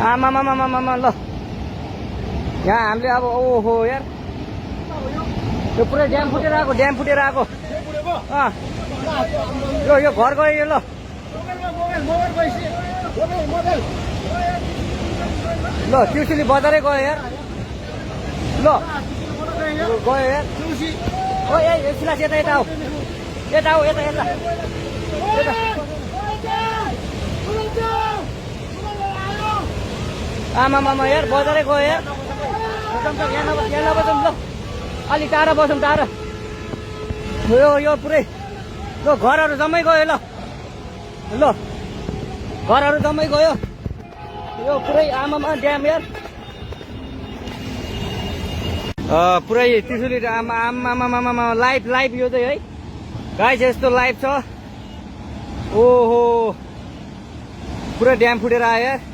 आमामामामामा ल यहाँ हामीले अब ओहो यार यो पुरै ड्याम फुटेर आएको यो घर गयो यो ल ल ट्युसुली बजारै गयो यार ल गयो यार ओ ए सिलास यता आऊ यता आमामामा यार बजारै गयो यार यहाँ नबसौँ ल अलि टाढा बसौँ टाढा यो पुरै ल घरहरू जम्मै गयो ल घरहरू जम्मै गयो यो पुरै आमामा ड्याम यार पुरै त्रिशुली आमामामा लाइभ यो चाहिँ है गाइस यस्तो लाइभ छ ओहो पुरै ड्याम फुटेर आयो यार